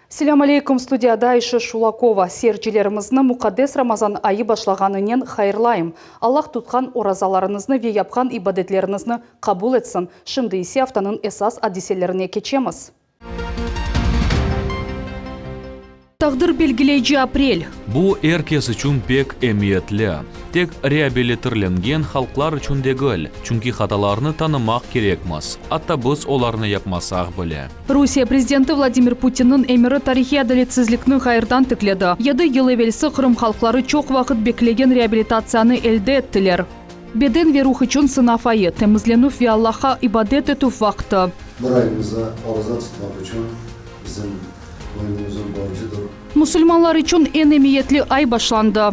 Selâm aleyküm, studiyada Ayşe Şulakova. Seyircilerimizni muqaddes Ramazan ayı başlağanınen hayırlayım. Allah tutqan orazalarıñıznı ve yapqan ibadetleriñizni qabul etsin. Şimdi ise aftanıñ esas adiselerine keçemiz. Taqdir belgileyici aprel. Bu er kes içün pek emiyetli. Tek reabilitirlengen halqlar içün degil, çünki hatalarnı tanımaq kerekmiz, atta biz olarnı yapmasaq bile. Rusiye prezidenti Vladimir Putinniñ emiri tarihiy adaletsizlikni ğayırdan tikledi. Yedi yıl evelsi Qırım halqları çoq vaqıt beklegen reabilitatsiyanı elde ettiler. Beden ve ruh içün sınav ayı, temizlenüv ve Allahqa ibadet etüv vaqtı. Bir ayımıza oraza tutmaq içün bizim boynumuzın borcudır. Musulmanlar içün eñ emiyetli ay başlandı.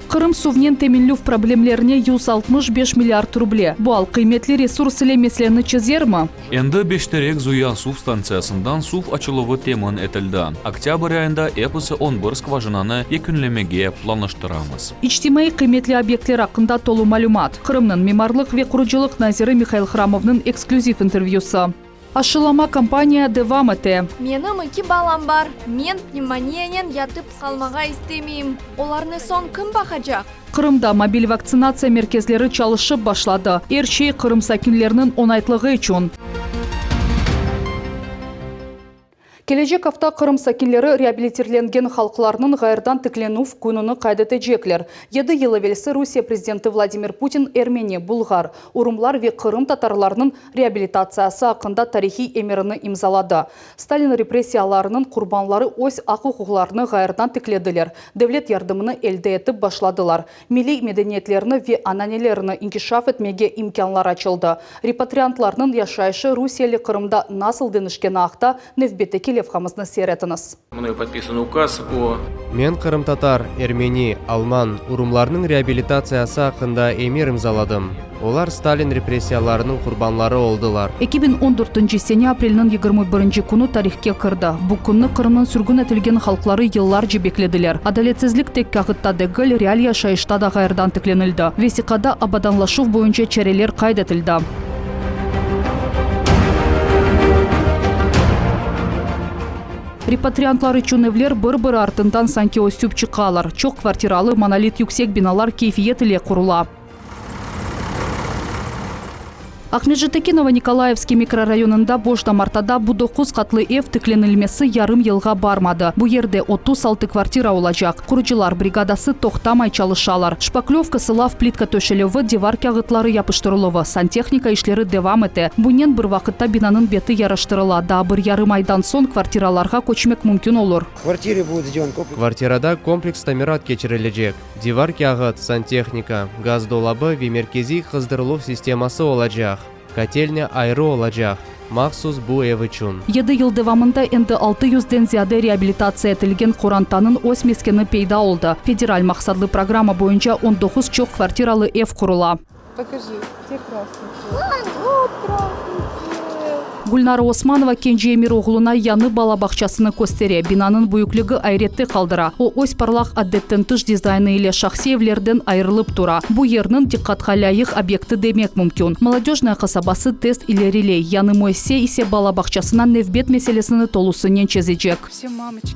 Qırım suvnen teminlüv problemlerine 165 milliard ruble. Bu al qıymetli resurs ile meseleni çezermi? Endi Beşterek Zuya suv stantsiyasından suv açıluvı temin etildi. Oktâbr ayında episi on bir skvajinanı yekünlemege planlaştıramız. İçtimaiy qıymetli obyektler aqqında tolu malümat, Qırımnıñ mimarlıq ve qurucılıq naziri Mihail Hramovnıñ eksklüziv intervyüsı. Aşılama kampaniya devam ete. Menim eki balam bar. Men pnevmoniyanen yatıp qalmağa istemeyim. Olarnı soñ kim baqacaq? Qırımda mobil vaktsinatsiya merkezleri çalışıp başladı. Er şey Qırım sakinleriniñ oñaytlığı içün. Kelecek afta Qırım sakinleri reabilitirlengen halqlarnıñ ğayırdan tiklenüv kününi qayd etecekler. Yedi yıl evelsi Rusiye prezidenti Vladimir Putin ermeni, bulğar, urumlar ve qırım tatarlarınıñ reabilitatsiyası aqqında tarihiy emirini imzaladı. Stalin repressiyalarınıñ qurbanları öz aq-uquqlarını ğayırdan tiklediler, devlet yardımını elde etip başladılar, milliy medeniyetlerini ve ananelerini inkişaf etmege imkânlar açıldı. Repatriantlarnıñ yaşayışı rusiyeli Qırımda nasıl deñişkeni aqta nevbetteki levhamıznı seyir etiñiz. Mnoyu podpisan ukaz o. Men qırımtatar, ermeni, alman, urumlarnıñ reabilitatsiyası aqqında emir imzaladım. Olar Stalin repressiyalarınıñ qurbanları oldılar. 2014 sene aprelniñ 21 künü tarihke kirdi. Bu künni Qırımnıñ sürgün etilgen halqları yıllarca beklediler. Adaletsizlik tek kâğıtta degil, real yaşayışta da ğayırdan tiklenildi. Vesiqada abadanlaşuv boyunca çareler qayd etildi. Repatriantlar içün evler bir-biri artından sanki ösüp çıqalar. Çoq kvartiralı monolit yüksek binalar keyfiyet ile qurula. Aqmescitteki Novonikolayevskiy mikrorayonında boş damartada bu doquz qatlı ev tiklenilmesi yarım yılğa barmadı. Bu yerde 36 kvartira olacaq. Qurucılar brigadası toqtamay çalışalar. Şpaklövka, sılav, plitka töşelüvi, divar kâğıtları yapıştırıluvı, santehnika işleri devam ete. Bunen bir vaqıtta binanıñ beti yaraştırıla. Daa bir yarım aydan soñ kvartiralarğa köçmek mümkün olur. Kvartirada kompleks tamirat keçirilecek. Divar kâğıt, santehnika, gaz dolabı ve merkeziy qızdırıluv sisteması olacaq. Kotelnâ ayrı olacaq, mahsus bu ev içün. Yedi yıl devamında endi altı yüzden ziyade reabilitatsiya etilgen qorantanıñ öz meskeni peyda oldı. Federal maqsatlı programma boyunca on doquz çoq kvartiralı ev qurula. Gülnara Osmanova kence Emir oğluna yañı bala bağçasını köstere. Binanıñ büyükligi ayrette qaldıra. O, öz parlaq adetten tış dizaynı ile şahsiy evlerden ayırılıp tura. Bu yerniñ diqqatqa lâyıq obyekti demek mümkün. Molodöjnaya qasabası tez ileriley, yañı müessise ise bala bağçasına nevbet meselesini tolusınen çezecek.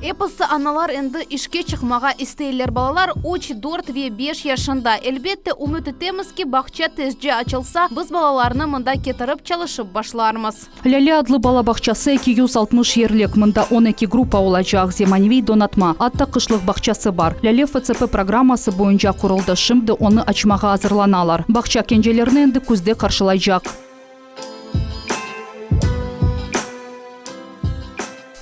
Episi analar endi işke çıqmağa isteyler. Balalar üç, dört ve beş yaşında. Elbette, ümüt etemiz ki, bağça tezce açılsa, biz balalarnı mında ketirip çalışıp başlarmız. Lâle adlı bala bağçası 260 yerlik, mında 12 gruppa olacaq, zemaneviy donatma, atta qışlıq bağçası bar. Lâle FCP programması boyunca quruldı, şimdi onı açmağa azırlanalar. Bağça kencelerni endi küzde qarşılaycaq.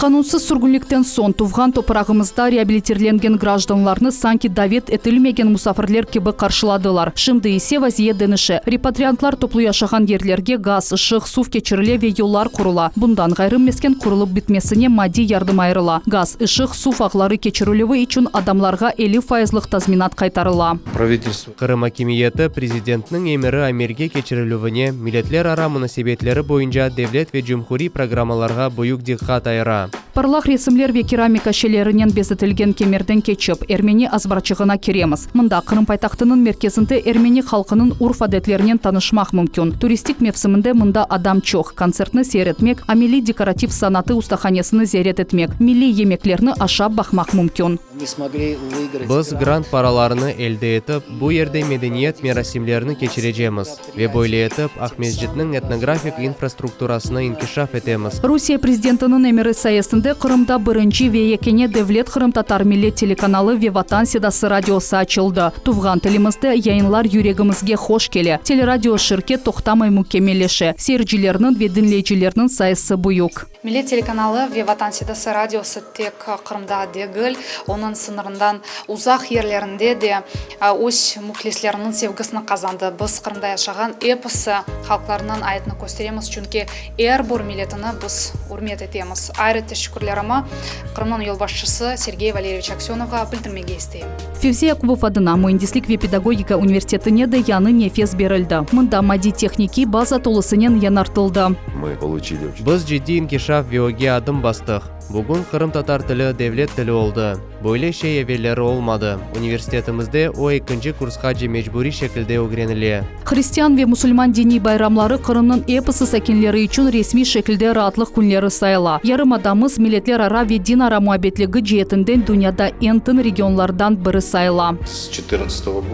Qanunsız sürgünlikten soñ tuvğan toprağımızda reabilitirlengen grajdanlarnı sanki davet etilmegen musafirler kibi qarşıladılar. Şimdi ise vaziyet deñişe. Repatriantlar toplu yaşağan yerlerge gaz, ışıq, suv keçirile ve yollar qurula. Bundan ğayrı mesken qurulıp bitmesine maddiy yardım ayırıla. Gaz, ışıq, suv ağları keçirilüvi içün adamlarğa 50 fayızlıq tazminat qaytarıla. Qırım akimiyeti prezidentniñ emiri amelge keçirilüvine, milletlerara munasebetleri boyunca devlet ve cumhuriy programmalarğa büyük diqqat ayıra. Parlaq resimler ve keramika şeylerinen bezetilgen kemerden keçip, ermeni azbarçığına kiremiz. Mında, Qırım paytahtınıñ merkezinde ermeni halqınıñ urf-adetlerinen tanışmaq mümkün. Turistik mevsiminde mında adam çoq, kontsertni seyir etmek, ameliy dekorativ sanatı ustahanesini ziyaret etmek, milliy yemeklerni aşap baqmaq mümkün. Biz grant paralarını elde etip, bu yerde medeniyet merasimlerini keçirecemiz ve böyle etip Aqmescitniñ etnografik infrastrukturasını inkişaf etemiz. Rusiye prezidentiniñ emiri sayesinde Qırımda birinci ve yekâne devlet qırımtatar millet telekanalı ve Vatan sedası radiosı açıldı. Tuvğan tilimizde yayınlar yüregimizge hoş kele. Teleradioşirket toqtamay mükemmelleşe, seyircilerniñ ve diñleyicilerniñ sayısı büyük. Millet telekanalı ve Vatan sedası radiosı tek Qırımda degil, onıñ sıñırından uzaq yerlerinde de öz mühlisleriniñ sevgisini qazandı. Biz Qırımda yaşağan episi halqlarnıñ ayatını kösteremiz, çünki er bir milletini biz ürmet etemiz. Ayrı teşekkürlerimi Qırımnıñ yolbaşçısı Sergey Valeryeviç Aksönovğa bildirmege isteyim. Fevzi Yakubov adına Müendislik ve pedagogika universitetine de yañı nefes berildi. Mında maddiy-tehnikiy baza tolusınen yañartıldı. Biz ciddiy inkişaf ve ögge adım bastıq. Bugün qırımtatar tili devlet tili oldı. Böyle şey evelleri olmadı. Universitetimizde o ekinci kursqace mecburiy şekilde ögrenile. Hristian ve musulman diniy bayramları Qırımnıñ episi sakinleri içün resmiy şekilde raatlıq künleri sayıla. Yarımadamız milletlerara ve dinara muabbetligi ceetinden dünyada eñ tın regionlardan biri sayıla.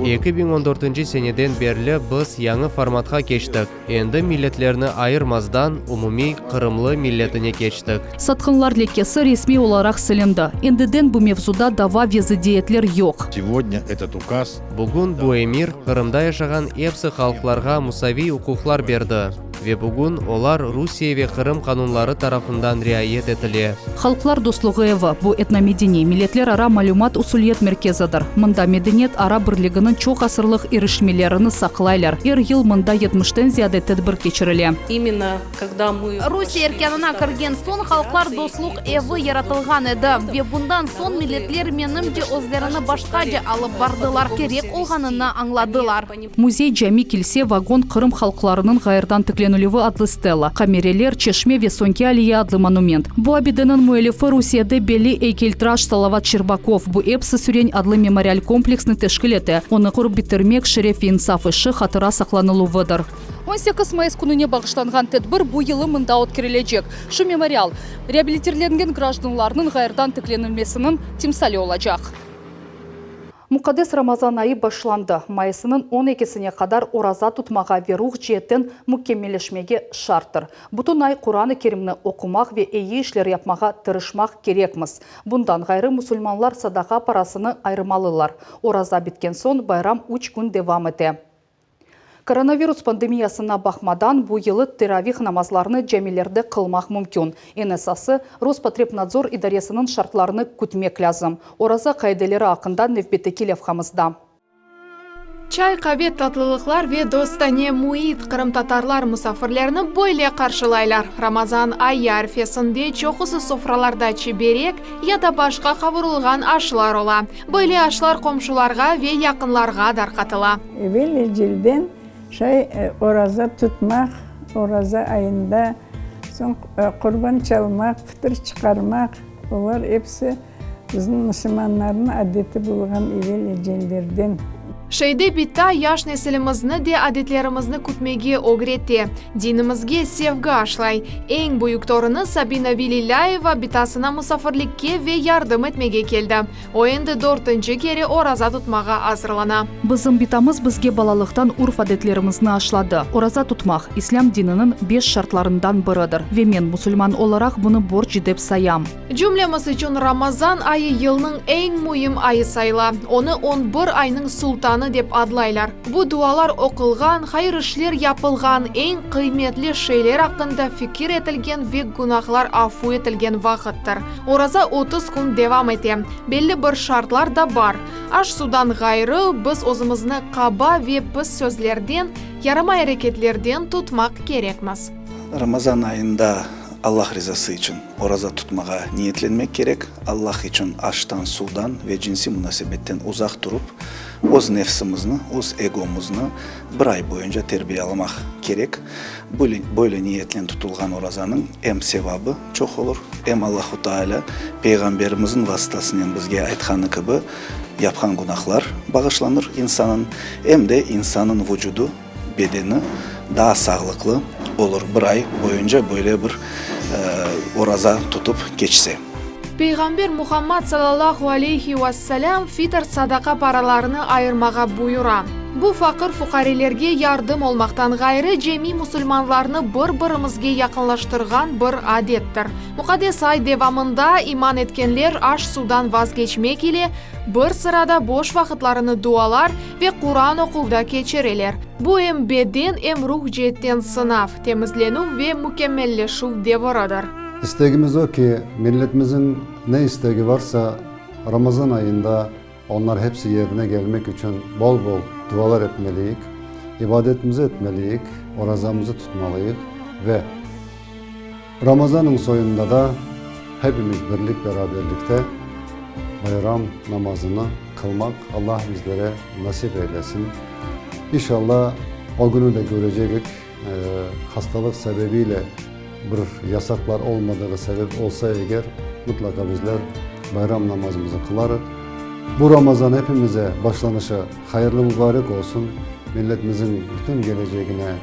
2014 seneden berli biz yañı formatqa keçtik. Endi milletlerni ayırmazdan umumiy qırımlı milletine keçtik. Satqınlar lekesi resmiy olaraq silindi. Endiden bu mevzuda dava ve zıddiyetler yoq. Segodnâ etot ukaz. Bugün bu emir Qırımda yaşağan epsi halqlarğa musaviy uquqlar berdi ve bugün olar Rusiye ve Qırım qanunları tarafından riayet etile. Halqlar dostluğı evi, bu etnomedeniy, milletlerara malümat-usuliyet merkezidir. Mında medeniyet ara birliginiñ çoq asırlıq irişmelerini saqlaylar. Er yıl mında yetmişten ziyade tedbir keçirile. Rusiye erkânına kirgen soñ Halqlar dostluq evi yaratılğan edi. Ve bundan soñ milletler, menimce, özlerini başqaca alıp bardılar, kerek olğanını añladılar. Müzey, cami, kilse, vagon, Qırım halqlarınıñ ğayırdan tiklenilüvi adlı stela, qamereler, çeşme ve Soñki aliye adlı monument. Bu abideniñ müellifi Rusiyede belli eykeltıraş Salavat Şerbakov. Bu episi Süren adlı memorial kompleksni teşkil ete. Onı qurıp bitirmek, şeref ve insaf işi, hatıra saqlanıluvıdır. 18 mayıs kününe bağışlanğan tedbir bu yılı mında ötkerilecek. Şu memorial, reabilitirlengen grajdanlarnıñ ğayırdan tiklenilmesiniñ timsali olacaq. Muqaddes Ramazan ayı başlandı. Mayısınıñ on ekisine qadar oraza tutmağa ve ruh ceetten mükemmelleşmege şarttır. Bütün ay Quran-ı Kerimni oqumaq ve eyi işler yapmağa tırışmaq kerekmiz. Bundan ğayrı, musulmanlar sadaqa parasını ayırmalılar. Oraza bitken soñ bayram üç kün devam ete. Koronavirus pandemiyasına baqmadan, bu yılı teravih namazlarını camilerde qılmaq mümkün. Eñ esası, Rospotrebnadzor idaresiniñ şartlarını kütmek lâzim. Oraza qaideleri aqqında nevbetteki levhamızda. Çay, qave, tatlılıqlar ve dostane müit, qırımtatarlar musafirlerni böyle qarşılaylar. Ramazan ayı arfesinde çoqusı sofralarda çiberek ya da başqa qavurılğan aşlar ola. Böyle aşlar qomşularğa ve yaqınlarğa darqatıla. Evel-ecelden şay oraza tutmaq, oraza ayında, soñ qurban çalmaq, fıtır çıqarmaq, olar episi bizim musulmanlarnıñ adeti bolğan evel-ecellerden. Şeyde bita yaş nesilimizni de adetlerimizni kütmege ögrete, dinimizge sevgi aşlay. Eñ büyük torunı Sabina Velilâyeva bitasına musafirlikke ve yardım etmege keldi. O endi dörtünci kere oraza tutmağa azırlana. Bizim bitamız bizge balalıqtan urf-adetlerimizni aşladı. Oraza tutmaq, İslâm dininiñ beş şartlarından biridir ve men, musulman olaraq, bunı borc dep sayam. Cümlemiz içün Ramazan ayı yılnıñ eñ müim ayı sayıla. Onı on bir aynıñ sultanı dep adlaylar. Bu dualar oqulğan, hayır işler yapılğan, eñ qıymetli şeyler aqqında fikir etilgen ve günahlar afu etilgen vaqıttır. Oraza 30 kün devam ete. Belli bir şartlar da bar. Aş-sudan ğayrı, biz özümizni qaba ve pis sözlerden, yaramay areketlerden tutmaq kerekmiz. Ramazan ayında Allah rizası içün oraza tutmağa niyetlenmek kerek. Allah içün aştan, suvdan ve cinsiy munasebetten uzaq turup. Öz nefsimizni, öz egomuznı bir ay boyunca terbiyalamaq kerek. Böyle niyetnen tutulğan orazanıñ em sevabı çoq olur, em Allahu Teala Peyğamberimizniñ vasıtasınen bizge aytqanı kibi, yapqan günahlar bağışlanır insanıñ, em de insanıñ vucudı, bedeni daa sağlıqlı olur bir ay boyunca böyle bir oraza tutıp keçse. Peyğamber Muhammad salallahu aleyhi ve selâm fitr sadaqa paralarını ayırmağa buyura. Bu faqır-fuqarelerge yardım olmaqtan ğayrı cemi musulmanlarnı bir-birimizge yaqınlaştırğan bir adettir. Muqaddes ay devamında iman etkenler aş-sudan vazgeçmek ile bir sırada boş vaqıtlarını dualar ve Quran oquvda keçireler. Bu em beden, em ruh ceetten sınav, temizlenüv ve mükemmelleşüv deviridir. İstegimiz o ki, milletimizin ne istegi varsa, Ramazan ayında onlar hepsi yerine gelmek içün bol-bol dualar etmeliyik, ibadetimizi etmeliyik, orazamızı tutmalıyıq ve Ramazanıñ soyunda da hepimiz birlik-beraberlikte bayram namazını qılmaq Allah bizlere nasip eylesin. İnşallah, o günü de körecegik. Hastalıq sebebiyle bir yasaqlar olmadığı sebep olsa eger, mutlaqa bizler bayram namazımızı qılarıq. Bu Ramazan hepimize başlanışı hayırlı mübarek olsun, milletimizin bütün gelecegine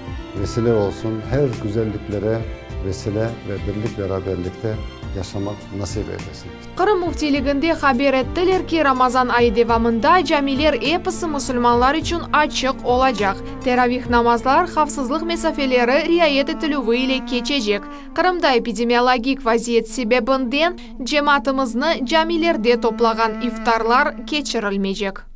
vesile olsun, her güzelliklere vesile ve birlik-beraberlikte yaşamaq nasip eylesin. Qırım Müftiyliginde haber ettiler ki, Ramazan ayı devamında camiler episi musulmanlar içün açıq olacaq. Teravih namazlar havfsızlıq mesafeleri riayet etilüvi ile keçecek. Qırımda epidemiologik vaziyet sebebinden cemaatımıznı camilerde toplağan iftarlar keçirilmeycek.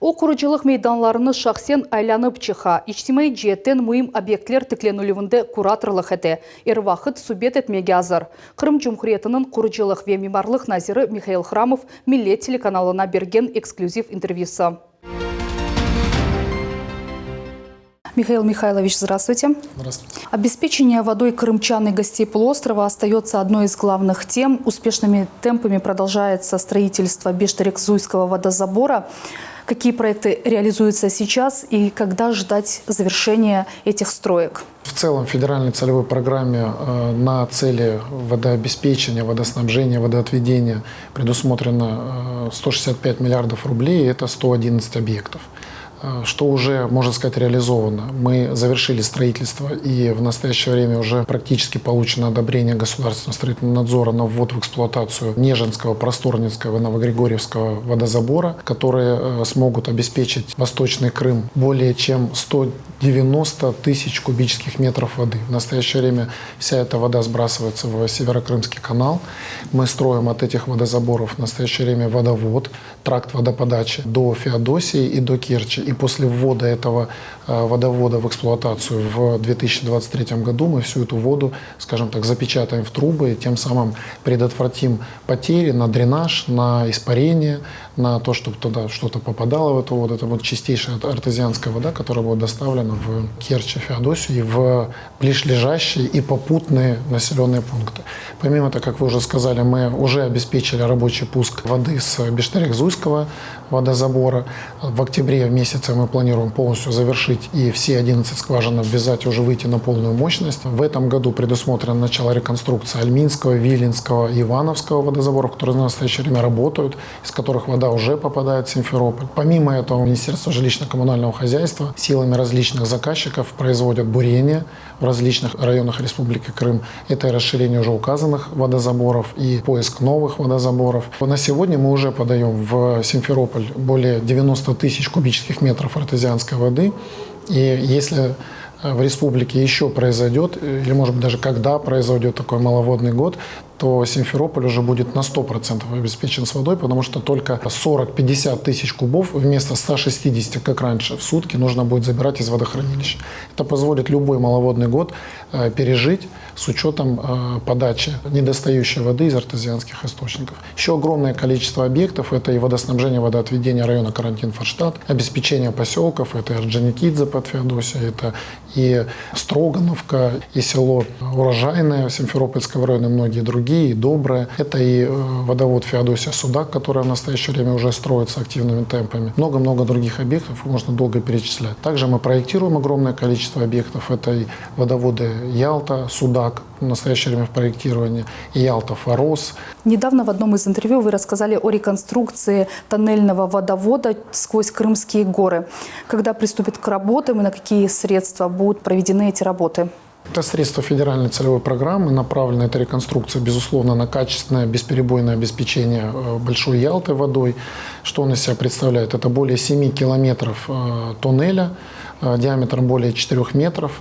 O, qurucılıq meydanlarını şahsen aylanıp çıqa, içtimaiy ceetten müim obyektler tiklenilüvinde kuratorlıq ete, er vaqıt subet etmege azır. Qırım Cumhuriyetiniñ qurucılıq ve mimarlıq naziri Mihail Hramov Millet telekanalına bergen eksklüziv intervyüsi. Михаил Михайлович, здравствуйте. Здравствуйте. Обеспечение водой крымчан и гостей полуострова остается одной из главных тем. Успешными темпами продолжается строительство Бештерек-Зуйского водозабора. Какие проекты реализуются сейчас и когда ждать завершения этих строек? В целом в федеральной целевой программе э, на цели водообеспечения, водоснабжения, водоотведения предусмотрено 165 э, миллиардов рублей, это 111 объектов. Э, что уже, можно сказать, реализовано. Мы завершили строительство и в настоящее время уже практически получено одобрение Государственного строительного надзора на ввод в эксплуатацию Нежинского, Просторницкого, Новогригорьевского водозабора, которые э, смогут обеспечить Восточный Крым более чем 190 тысяч кубических метров воды. В настоящее время вся эта вода сбрасывается в Северокрымский канал. Мы строим от этих водозаборов в настоящее время водовод, тракт водоподачи до Феодосии и до Керчи. И после ввода этого э, водовода в эксплуатацию в 2023 году мы всю эту воду, скажем так, запечатаем в трубы и тем самым предотвратим потери на дренаж, на испарение, на то, чтобы туда что-то попадало в эту воду. Это вот чистейшая артезианская вода, которая будет доставлена в Керчь и Феодосию и в ближлежащие и попутные населенные пункты. Помимо того, как вы уже сказали, мы уже обеспечили рабочий пуск воды с Бештерек-Зуйского водозабора. В октябре месяце мы планируем полностью завершить и все 11 скважин обвязать и уже выйти на полную мощность. В этом году предусмотрено начало реконструкции Альминского, Виленского и Ивановского водозаборов, которые в настоящее время работают, из которых вода уже попадает в Симферополь. Помимо этого, Министерство жилищно-коммунального хозяйства силами различных заказчиков производят бурение в различных районах Республики Крым. Это и расширение уже указанных водозаборов, и поиск новых водозаборов. На сегодня мы уже подаем в Симферополь более 90 тысяч кубических метров артезианской воды. И если э, в республике еще произойдет, или может быть даже когда произойдет такой маловодный год, то Симферополь уже будет на 100% обеспечен с водой, потому что только 40-50 тысяч кубов вместо 160, как раньше, в сутки нужно будет забирать из водохранилища. Это позволит любой маловодный год э, пережить с учетом э, подачи недостающей воды из артезианских источников. Еще огромное количество объектов – это и водоснабжение, водоотведение района Карантин-Форштадт, обеспечение поселков, это и Орджоникидзе под Феодосией, это И Строгановка, и село Урожайное Симферопольского района, и многие другие, и Доброе. Это и э, водовод Феодосия Судак, который в настоящее время уже строится активными темпами. Много-много других объектов, можно долго перечислять. Также мы проектируем огромное количество объектов. Это и водоводы Ялта, Судак, в настоящее время в проектировании, и Ялта, Форос. Недавно в одном из интервью вы рассказали о реконструкции тоннельного водовода сквозь Крымские горы. Когда приступит к работам и на какие средства будут проведены эти работы? Это средства федеральной целевой программы, направлена эта реконструкция, безусловно, на качественное бесперебойное обеспечение э, Большой Ялты водой. Что он из себя представляет? Это более 7 километров э, туннеля э, диаметром более 4 метров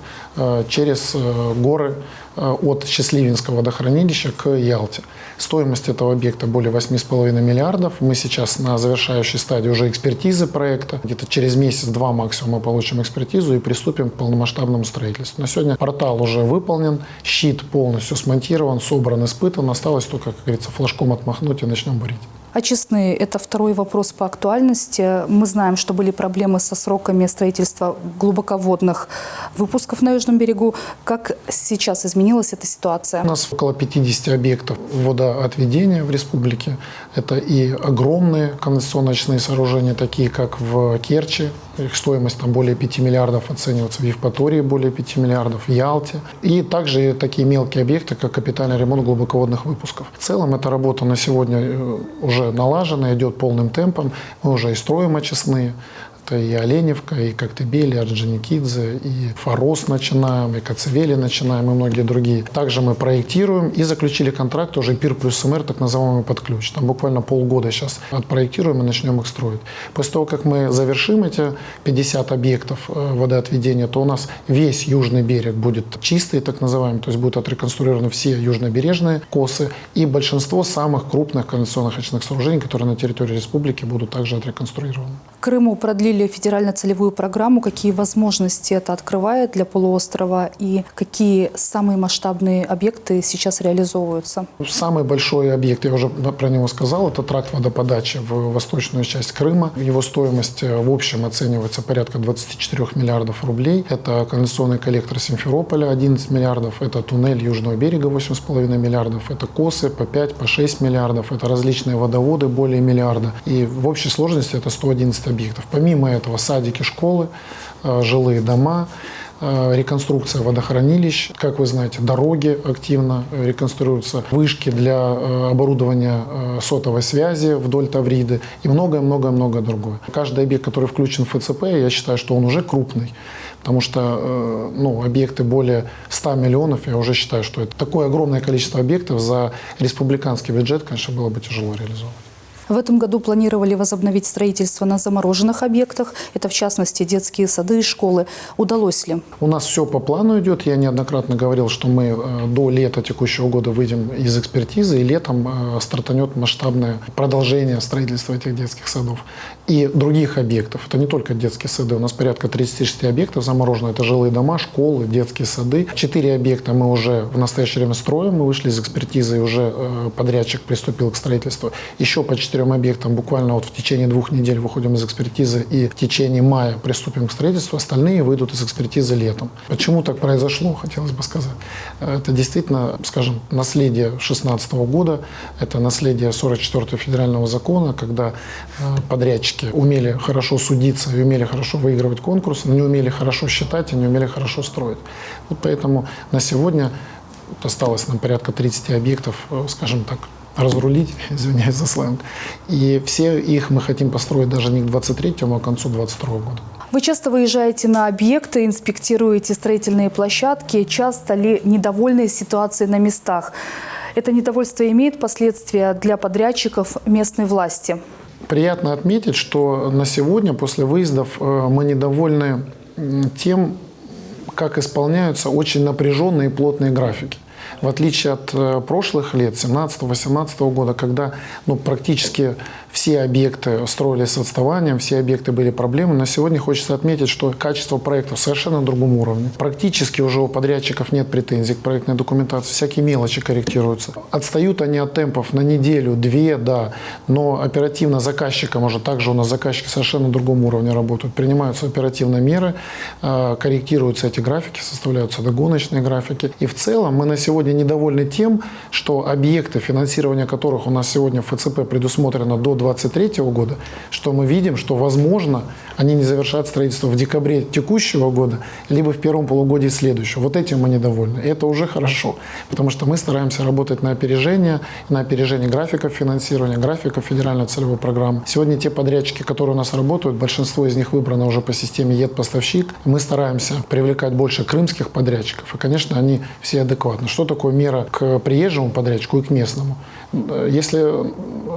через горы от Счастливинского водохранилища к Ялте. Стоимость этого объекта более 8,5 миллиардов. Мы сейчас на завершающей стадии уже экспертизы проекта. Где-то через месяц-два максимум мы получим экспертизу и приступим к полномасштабному строительству. На сегодня портал уже выполнен, щит полностью смонтирован, собран, испытан. Осталось только, как говорится, флажком отмахнуть и начнем бурить. Очистные – это второй вопрос по актуальности. Мы знаем, что были проблемы со сроками строительства глубоководных выпусков на Южном берегу. Как сейчас изменилась эта ситуация? У нас около 50 объектов водоотведения в республике. Это и огромные канализационно-очистные сооружения, такие как в Керчи. Их стоимость там более 5 миллиардов оценивается, в Евпатории более 5 миллиардов, в Ялте. И также такие мелкие объекты, как капитальный ремонт глубоководных выпусков. В целом эта работа на сегодня э, уже налажена, идет полным темпом. Мы уже и строим очистные. Это и Оленевка, и Коктебель, и Орджоникидзе, и Форос начинаем, и Кацивели начинаем, и многие другие. Также мы проектируем и заключили контракт уже ПИР плюс МР, так называемый под ключ. Там буквально полгода сейчас отпроектируем и начнем их строить. После того, как мы завершим эти 50 объектов э, водоотведения, то у нас весь южный берег будет чистый, так называемый, то есть будут отреконструированы все южнобережные косы и большинство самых крупных канализационных очистных сооружений, которые на территории республики будут также отреконструированы. Крыму продлили федерально-целевую программу. Какие возможности это открывает для полуострова и какие самые масштабные объекты сейчас реализовываются? Самый большой объект, я уже про него сказал, это тракт водоподачи в восточную часть Крыма. Его стоимость э, в общем оценивается порядка 24 миллиардов рублей. Это канализационный коллектор Симферополя 11 миллиардов, это туннель Южного берега 8,5 миллиардов, это косы по 5, по 6 миллиардов, это различные водоводы более миллиарда. И в общей сложности это 111 объектов. Помимо этого садики, школы, э, жилые дома, э, реконструкция водохранилищ, как вы знаете, дороги активно реконструируются, вышки для э, оборудования сотовой связи вдоль Тавриды и многое-многое-многое другое. Каждый объект, который включен в ФЦП, я считаю, что он уже крупный, потому что ну, объекты более 100 миллионов, я уже считаю, что это такое огромное количество объектов за республиканский бюджет, конечно, было бы тяжело реализовывать. В этом году планировали возобновить строительство на замороженных объектах. Это, в частности, детские сады и школы. Удалось ли? У нас все по плану идет. Я неоднократно говорил, что мы э, до лета текущего года выйдем из экспертизы, и летом э, стартанет масштабное продолжение строительства этих детских садов и других объектов. Это не только детские сады. У нас порядка 36 объектов заморожено. Это жилые дома, школы, детские сады. Четыре объекта мы уже в настоящее время строим. Мы вышли из экспертизы, и уже э, подрядчик приступил к строительству. Еще по четырем объектам буквально вот в течение двух недель выходим из экспертизы и в течение мая приступим к строительству. Остальные выйдут из экспертизы летом. Почему так произошло, хотелось бы сказать. Это действительно, скажем, наследие 2016 года, это наследие 44-го федерального закона, когда э, подрядчики умели хорошо судиться и умели хорошо выигрывать конкурсы, но не умели хорошо считать и не умели хорошо строить. Вот поэтому на сегодня осталось нам порядка 30 объектов, э, скажем так, разрулить, извиняюсь за сленг. И все их мы хотим построить даже не к 23-му, а к концу 22 года. Вы часто выезжаете на объекты, инспектируете строительные площадки. Часто ли недовольны ситуацией на местах? Это недовольство имеет последствия для подрядчиков местной власти? Приятно отметить, что на сегодня после выездов э, мы недовольны тем, как исполняются очень напряженные и плотные графики. В отличие от э, прошлых лет, 17-18 года, когда ну, практически все объекты строились с отставанием, все объекты были проблемы, на сегодня хочется отметить, что качество проектов совершенно на другом уровне. Практически уже у подрядчиков нет претензий к проектной документации, всякие мелочи корректируются. Отстают они от темпов на неделю, две, да, но оперативно заказчикам уже также у нас заказчики совершенно на другом уровне работают. Принимаются оперативно меры, э, корректируются эти графики, составляются догоночные графики. И в целом мы на сегодня недовольны тем, что объекты, финансирование которых у нас сегодня в ФЦП предусмотрено до 2023 года, что мы видим, что, возможно, они не завершат строительство в декабре текущего года, либо в первом полугодии следующего. Вот этим мы недовольны. И это уже хорошо, потому что мы стараемся работать на опережение, на опережение графиков финансирования, графиков федеральной целевой программы. Сегодня те подрядчики, которые у нас работают, большинство из них выбрано уже по системе ЕД-поставщик. Мы стараемся привлекать больше крымских подрядчиков, и, конечно, они все адекватны. Что такое мера к приезжему подрядчику и к местному? Если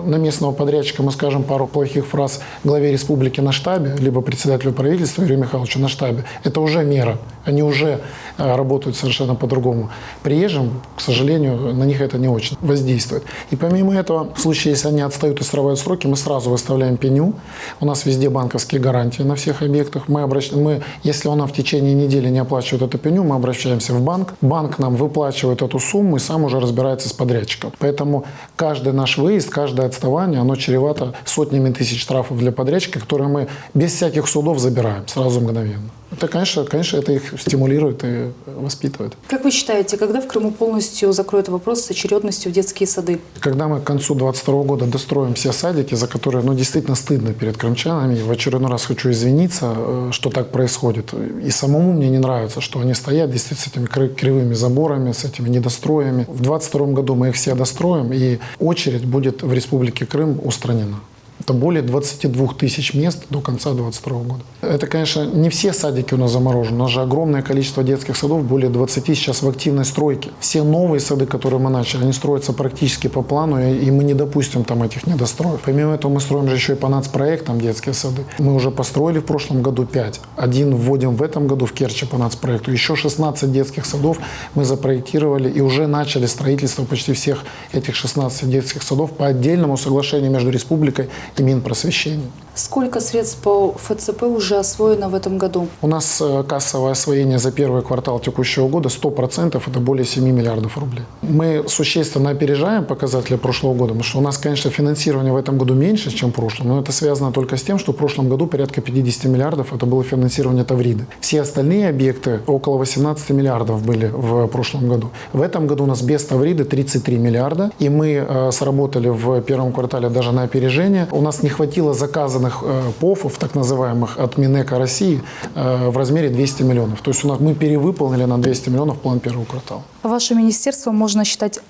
на местного подрядчика мы скажем пару плохих фраз главе республики на штабе, либо председателю правительства Юрию Михайловичу на штабе, это уже мера. Они уже э, работают совершенно по-другому. Приезжим, к сожалению, на них это не очень воздействует. И помимо этого, в случае, если они отстают и срывают сроки, мы сразу выставляем пеню. У нас везде банковские гарантии на всех объектах. Мы обращ... мы, если он нам в течение недели не оплачивает эту пеню, мы обращаемся в банк. Банк нам выплачивает эту сумму и сам уже разбирается с подрядчиком. Поэтому каждый наш выезд, каждое отставание, оно чревато сотнями тысяч штрафов для подрядчика, которые мы без всяких судов забираем сразу мгновенно. Это, конечно, конечно, это их стимулирует и воспитывает. Как вы считаете, когда в Крыму полностью закроют вопрос с очередностью в детские сады? Когда мы к концу 2022 года достроим все садики, за которые, ну, действительно стыдно перед крымчанами, в очередной раз хочу извиниться, э, что так происходит. И самому мне не нравится, что они стоят действительно с этими кривыми заборами, с этими недостроями. В 2022 году мы их все достроим, и очередь будет в Республике Крым устранена. Это более 22 тысяч мест до конца 2022 года. Это, конечно, не все садики у нас заморожены. У нас же огромное количество детских садов, более 20 сейчас в активной стройке. Все новые сады, которые мы начали, они строятся практически по плану, и мы не допустим там этих недостроев. Помимо этого, мы строим же еще и по нацпроектам детские сады. Мы уже построили в прошлом году 5. Один вводим в этом году в Керчи по нацпроекту. Еще 16 детских садов мы запроектировали и уже начали строительство почти всех этих 16 детских садов по отдельному соглашению между республикой и Минпросвещением. Сколько средств по ФЦП уже освоено в этом году? У нас э, кассовое освоение за первый квартал текущего года 100%, это более 7 миллиардов рублей. Мы существенно опережаем показатели прошлого года, потому что у нас, конечно, финансирование в этом году меньше, чем в прошлом, но это связано только с тем, что в прошлом году порядка 50 миллиардов это было финансирование Тавриды. Все остальные объекты около 18 миллиардов были в прошлом году. В этом году у нас без Тавриды 33 миллиарда, и мы э, сработали в первом квартале даже на опережение. У нас не хватило заказанных э, ПОФов, так называемых, от Минэка России э, в размере 200 миллионов. То есть у нас мы перевыполнили на 200 миллионов план первого квартала. Ваше министерство можно считать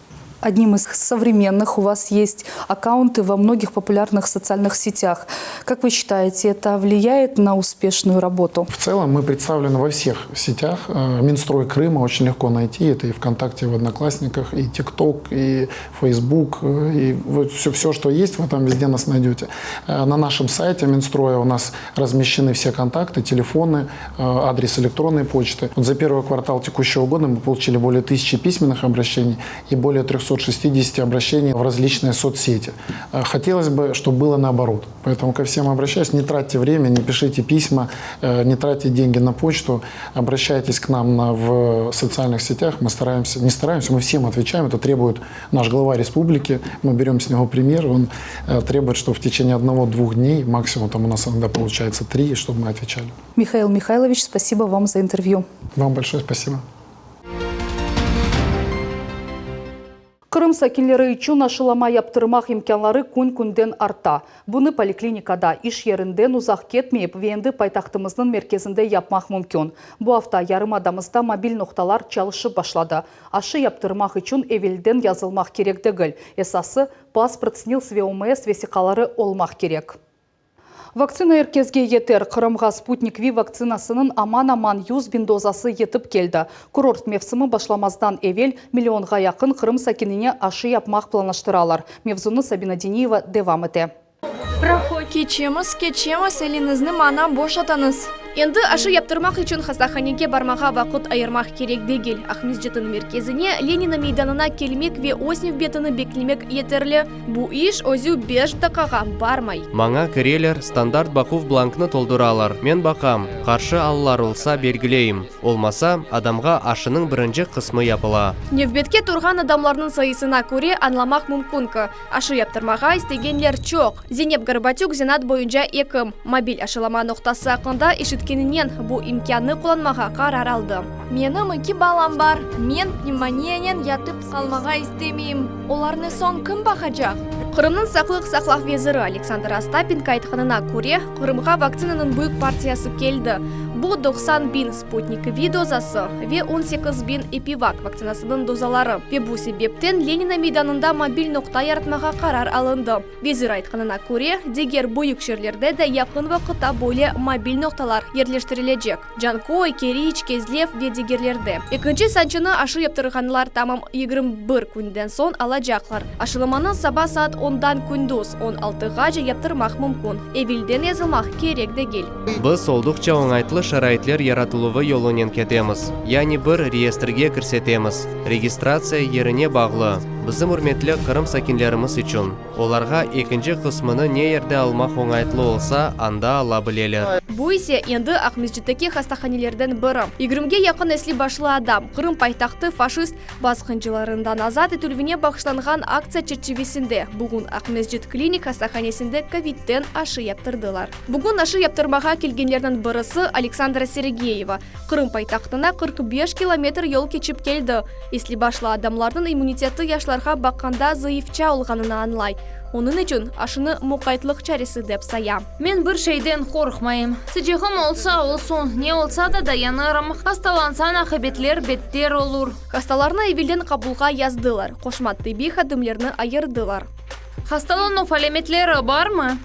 одним из современных. У вас есть аккаунты во многих популярных социальных сетях. Как вы считаете, это влияет на успешную работу? В целом мы представлены во всех сетях. Э, Минстрой Крыма очень легко найти. Это и ВКонтакте, и в Одноклассниках, и ТикТок, и Фейсбук, э, и вот все, все, что есть, вы там везде нас найдете. Э, на нашем сайте Минстроя у нас размещены все контакты, телефоны, адрес электронной почты. Вот за первый квартал текущего года мы получили более тысячи письменных обращений и более 360 обращений в различные соцсети. Э, хотелось бы, чтобы было наоборот. Поэтому ко всем обращаюсь. Не тратьте время, не пишите письма, э, не тратьте деньги на почту. Обращайтесь к нам на, в социальных сетях. Мы стараемся, не стараемся, мы всем отвечаем. Это требует наш глава республики. Мы берем с него пример. Он э, требует, что в течение одного-двух дней, максимум там у нас иногда получается три, чтобы мы отвечали. Михаил Михайлович, спасибо вам за интервью. Вам большое спасибо. Qırım sakinleri içün aşılama yaptırmaq imkânları kün-künden arta. Bunı poliklinikada, iş yerinden uzaq ketmeyip ve endi paytahtımıznıñ merkezinde yapmaq mümkün. Bu afta yarımadamızda mobil noqtalar çalışıp başladı. Aşı yaptırmaq içün evelden yazılmaq kerek degil. Esası, pasport, SNİLS ve OMS vesiqaları olmaq kerek. Vaktsina er kesge yeter. Qırımğa Sputnik V vaktsinasınıñ aman-aman 100 biñ dozası yetip keldi. Kurort mevsimi başlamazdan evel millionğa yaqın Qırım sakinine aşı yapmaq planlaştıralar. Mevzunı Sabina Diniyeva devam ete. Keçemiz, keçemiz, eliñizni maña boşatıñız. Endi aşı yaptırmaq içün hastahanege barmağa vaqıt ayırmaq kerek degil. Aqmescitniñ merkezine, Lenina meydanına kelmek ve öz nevbetini beklemek yeterli. Bu iş özü beş daqqağa barmay. Maña kireler, standart baquv blanknı tolduralar, men baqam, qarşı allar olsa belgileyim, olmasa, adamğa aşınıñ birinci qısmı yapıla. Nevbetke turğan adamlarnıñ sayısına köre añlamaq mümkün ki, Aşı yaptırmağa istegenler çoq. Zeynep Gorbatük zenaat boyunca ekim. Mobil aşılama noqtası aqqında eşitkeninen bu imkânnı qullanmağa qarar aldı. Menim eki balam bar. Men pnevmoniyanen yatıp qalmağa istemeyim. Olarnı soñ kim baqacaq? Qırımnıñ saqlıq saqlav veziri Aleksandr Ostapenko aytqanına köre, Qırımğa vaktsinanıñ büyük partiyası keldi. Bu 90 biñ Sputnik V dozası ve 18 biñ EpiVak vaktsinasınıñ dozaları. Ve bu sebepten Lenina meydanında mobil noqta yaratmağa qarar alındı. Vezir aytqanına köre, diger büyük şeerlerde de yaqın vaqıtta böyle mobil noqtalar yerleştirilecek, Canköy, Keriç, Kezlev ve digerlerde. Ekinci sançını aşı yaptırğanlar tamam 21 künden soñ alacaqlar. Aşılamanı saba saat ondan kündüz on altığace yaptırmaq mümkün, evelden yazılmaq kerek degil. Biz olduqça oñaytlı şaraitler yaratıluvı yolunen ketemiz, yani bir reyestrge kirsetemiz, registratsiya yerine bağlı, bizim ürmetli Qırım sakinlerimiz içün, olarğa ekinci qısmını ne yerde almaq oñaytlı olsa, anda ala bileler. Bu ise endi Aqmescitteki hastahanelerden biri. Yigirmige yaqın esli-başlı adam Qırım paytahtı faşist Basqıncılarından azat etilüvine bağışlanğan aktsiya çerçivesinde bugün Aqmescit klinik hastahanesinde kovidden aşı yaptırdılar. Bugün aşı yaptırmağa kelgenlerniñ birisi Aleksandra Sergeyeva. Qırım paytahtına 45 kilometr yol keçip keldi. Esli-başlı adamlarnıñ immuniteti yaşlarğa baqqanda zayıfça olğanını añlay. Onıñ içün aşını muqaytlıq çaresi dep saya. Men bir şeyden qorqmayım. Sıcağım olsa olsun, ne olsa da dayanırım. Hastalansañ aqibetler better olur. Hastalarnı evelden qabulğa yazdılar, qoşma tibbiy hadimlerni ayırdılar. Hastalanuv alâmetleri barmı?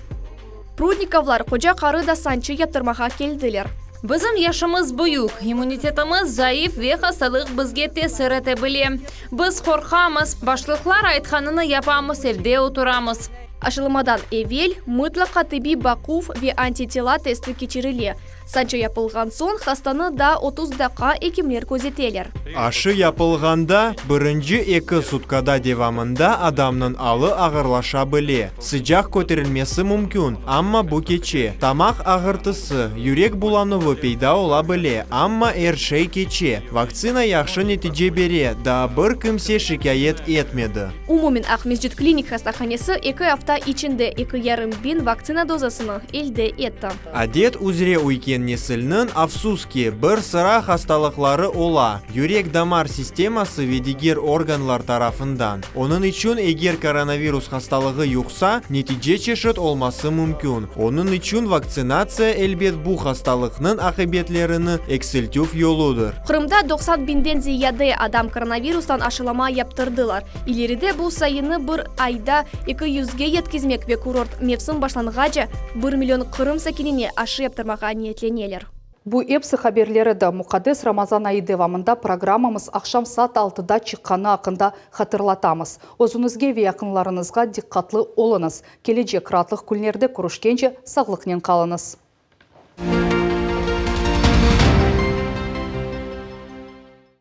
Prudnikovlar qoca-qarı da sançı yaptırmağa keldiler. Bizim yaşımız büyük, immunitetimiz zayıf ve hastalıq bizge tesir ete bile. Biz qorqamız, başlıqlar aytqanını yapamız, evde oturamız. Aşılamadan evel mıtlaqa tibbiy baquv ve antitela testi keçirile. Sançı yapılğan soñ hastanı daa 30 daqqa ekimler közeteler. Aşı yapılğanda, birinci eki sutkada devamında adamnıñ alı ağırlaşa bile, sıcaq köterilmesi mümkün, amma bu keçe, tamaq ağırtısı, yürek bulanuvı peyda ola bile, amma er şey keçe. Vaktsina yahşı netice bere, daa bir kimse şikâyet etmedi. Umumen Aqmescit klinik hastahanesi eki afta içinde eki yarım biñ vaktsina dozasını elde etti. Adet üzre üyken nesilniñ, afsus ki, bir sıra hastalıqları ola, yürek-damar sisteması ve diger organlar tarafından. Onıñ içün eger koronavirus hastalığı yuqsa, netice çeşit olması mümkün. Onıñ içün vaktsinatsiya, elbet, bu hastalıqnıñ aqibetlerini eksiltüv yoludır. Qırımda 90 biñden ziyade adam koronavirustan aşılama yaptırdılar. İleride bu sayını bir ayda eki yüzge yetkizmek ve kurort mevsim başlanğace bir million Qırım sakinine aşı yaptırmağa niyetleneler. Bu epsi haberler edi. Muqaddes Ramazan ayı devamında programmamız aqşam saat altıda çıqqanı aqqında hatırlatamız. Özüñizge ve yaqınlarıñızğa diqqatlı oluñız. Kelecek raatlıq künlerde körüşkence sağlıqnen qalıñız.